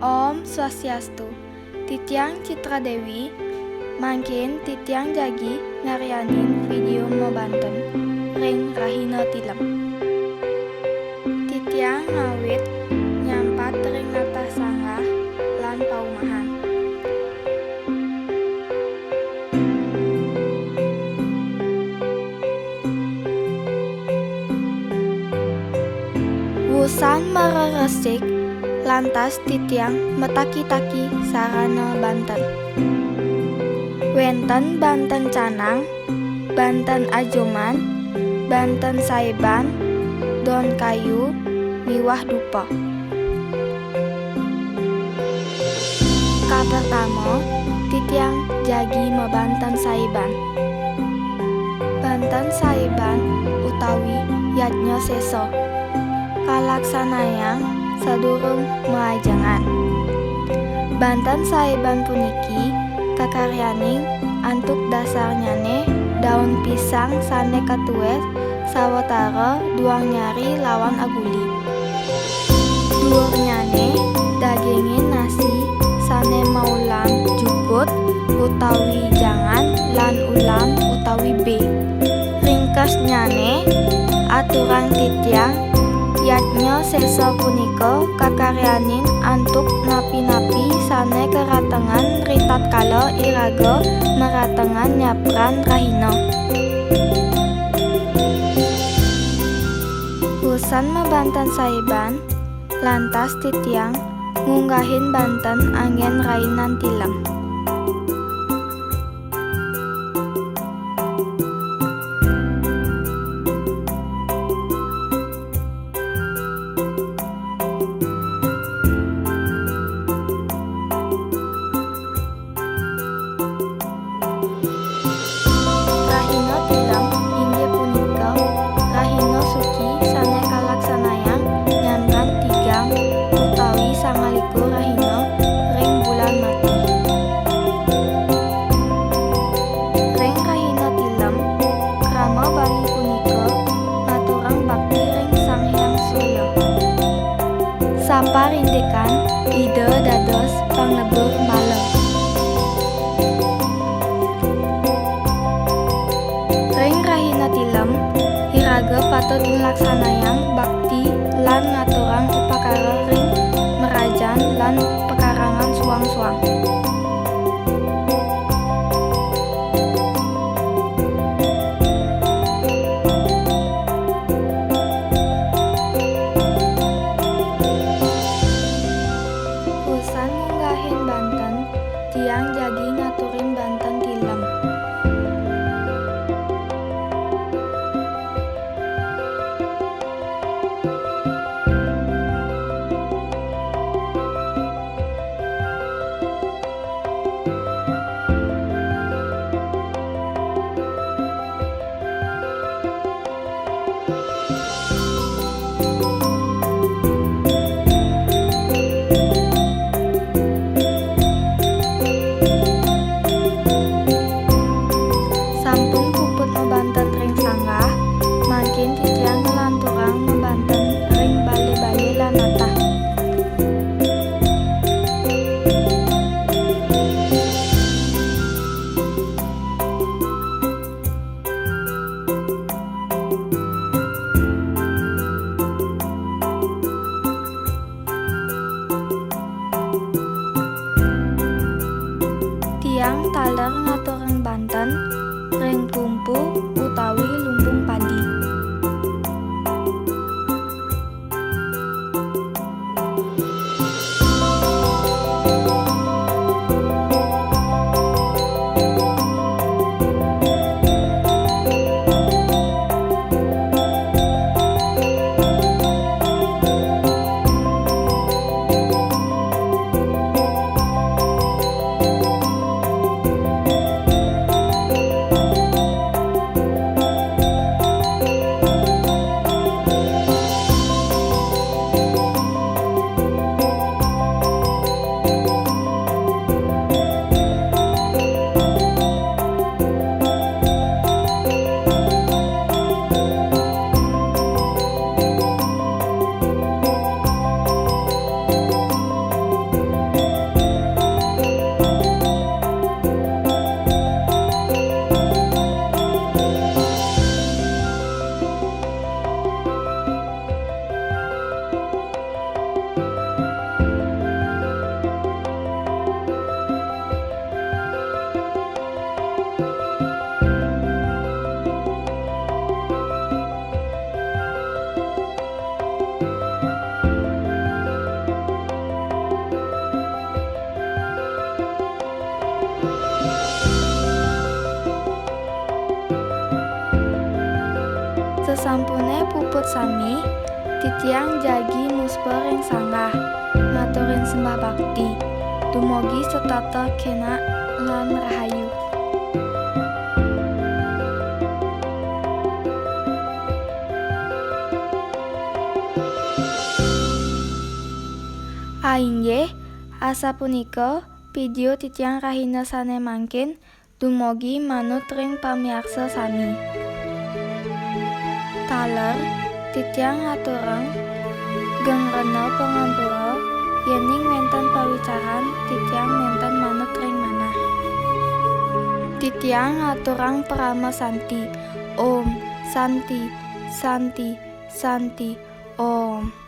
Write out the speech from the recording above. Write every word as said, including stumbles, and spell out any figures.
Om Swastiastu. Titiang Citra Dewi, mangkin titiang jagi ngaryanin video mabanten ring rahina tilem. Titiang ngawit nyampat ring natah sanggah lan paumahan. Wusan mareresik, lantas titiang mataki-taki sarana banten. Wenten banten canang, banten ajuman, banten saiban, daun kayu, miwah dupa. Kapertama, titiang jagi mabanten saiban. Banten saiban utawi yadnya sesa kalaksanayang sadurung maajengan. Banten saiban puniki kakaryaning antuk dasarnyane daun pisang sane katuwis sawatara duang nyari lawan aguli. Duurnyane dagingin nasi sane maulam jukut utawi jangan lan ulam utawi be. Ringkesnyane, aturang titiang, yadnya sesa punika kakaryanin antuk napi-napi sane karatengan ritatkala iraga maratengan nyapran rahina. Wusan mabanten saiban, lantas titiang ngunggahin banten anggen rainan tilem. Rahina tilem inggih punika rahina suci sane kalaksanayang nyantran tigang utawi sangalikur rahina ring bulan Mati. Ring rahina tilem, krama Bali punika ngaturang bakti ring Sang Hyang Surya. Saparindikan Ida dados panglebur bala. Ring rahina tilem, iraga patut nglaksanayang bakti lan ngaturang upakara ring marajan lan pekarangan suang-suang. Wusan ngunggahin banten, tiang jagi ngaturin banten tilem. Sampune puput sami, titiang jagi muspa ring sanggah, maturin sembah bakti. Dumugi setata kenak lan rahayu. Ainggih, asapunika video titiang rahina sane mangkin, dumugi manut ring pamiarsa sami. Taler, titiang ngaturang geng rena pangampura, yening wenten pawicaran titiang nenten manut ring manah. Titiang ngaturang parama santi. Om Santi, Santi, Santi, Om.